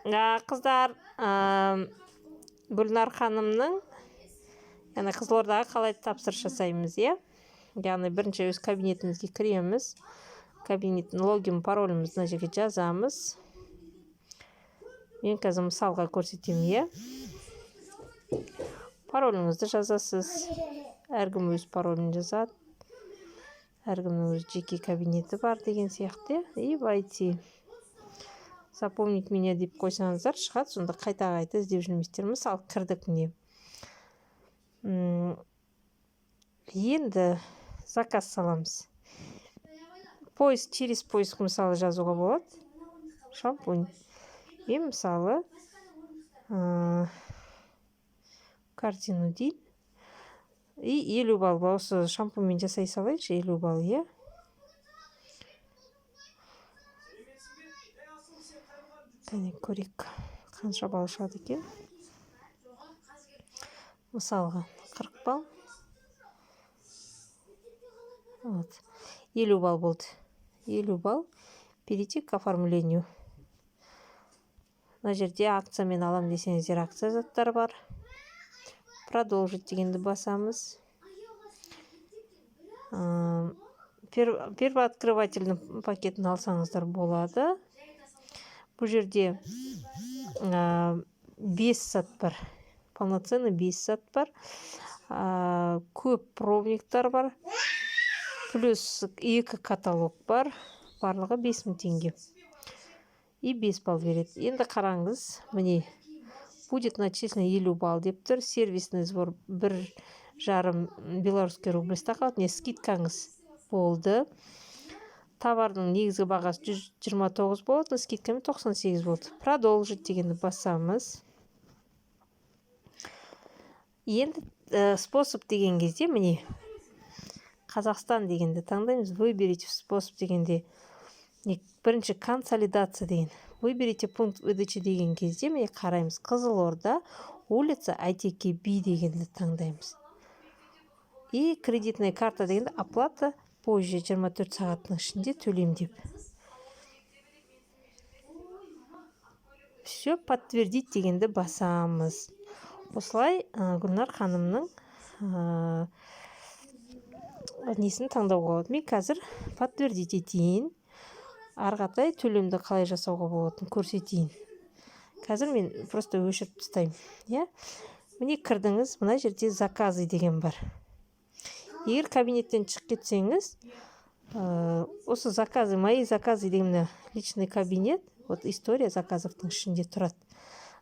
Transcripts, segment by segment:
Қыздар, Гүлнар ханымның, яғни Қызылордаға қалай тапсырыс жасаймыз, иә? Яғни бірінші өз кабинетімізге кіреміз. Кабинеттің логин, паролімізді мына жерге жазамыз. Мен қазір мысалға көрсетемін, иә? Пароліңізді жазасыз. Әркім өз паролін жазады. Әркімнің өз жеке кабинеті бар деген сияқты, иә? И «Войти», «Запомнить меня» деп қойсаңыздар, шығады. Сонда қайта қайта іздеп жүрмейсіздер. Мысалы, кірдік, міне. Енді заказ саламыз. Поиск, через поиск, мысалы, жазуға болады шампунь. Мен, мысалы, картину дейін. И 50 балл осы шампуньмен жасай салайыншы, 50 балл, иә. Кәне, көрейік, қанша балл шығады екен. Мысалға, 40 балл. Вот, 50 балл болды, 50 балл. Перейти к оформлению. Мына жерде акциямен алам десеңіздер, акция заттар бар. «Продолжить» дегенді басамыз. Первооткрывательный пакетін алсаңыздар болады. Бұл жерде бес зат бар, полноценный бес зат бар, көп пробниктар бар, плюс екі каталог бар. Барлығы 5000 теңге и 5 балл береді. Енді қараңыз, міне, «Будет начислено 50 балл» деп тұр. Сервисный сбор 1,5 белорусский рубль қалады. Не, скидкаңыз болды. Товардың негізгі бағасы 129 болады, скидкамен 98 болды. «Продолжить» дегенді басамыз. Енді «Способ» деген кезде, міне, Қазақстан дегенді таңдаймыз. «Выберите способ» дегенде, бірінші «Консолидация» деген, «Выберите пункт выдачи» деген кезде, міне, қараймыз, Қызылорда, улица Әйтеке би дегенді таңдаймыз. И «Кредитная карта» дегенде, «Оплата позже», 24 сағаттың ішінде төлеймін деп. Все, «Подтвердить» дегенді басамыз. Осылай Гүлнар ханымның несін таңдауға болады. Мен қазір подтвердить етейін, ары қаратай төлемді қалай жасауға болатынын көрсетейін. Қазір мен просто өшіріп тастаймын, иә. Міне, кірдіңіз, мына жерде «Заказы» деген бар. Егер кабинеттен шығып кетсеңіз, осы «Заказы», «Мои заказы» деген, мына личный кабинет, вот, «История заказовтың ішінде тұрады.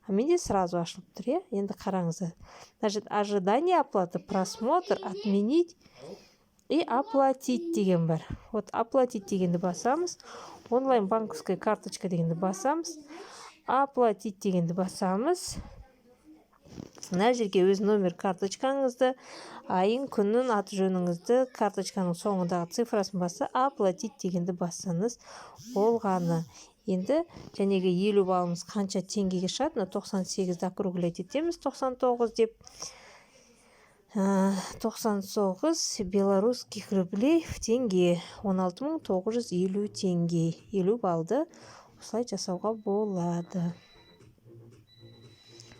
А менде сразу ашылып тұр, иә. Енді қараңыздар, значит, «Ожидание оплаты», «Просмотр», «Отменить» и «Оплатить» деген бар. Вот, «Оплатить» дегенді басамыз, «Онлайн банковская карточка» дегенді басамыз, «Оплатить» дегенді басамыз. Мына жерге өз номер карточкаңызды, айын, күнін, аты жөніңізді, карточканың соңындағы цифрасын басса, «Оплатить» дегенді бассаңыз болғаны. Енді жәнегі 50 баллымыз қанша теңгеге шығады? Мына 98-ді округлять етеміз, 99 деп. 99 белорусских рублей в тенге 16 950 теңге. 50 баллды осылай жасауға болады.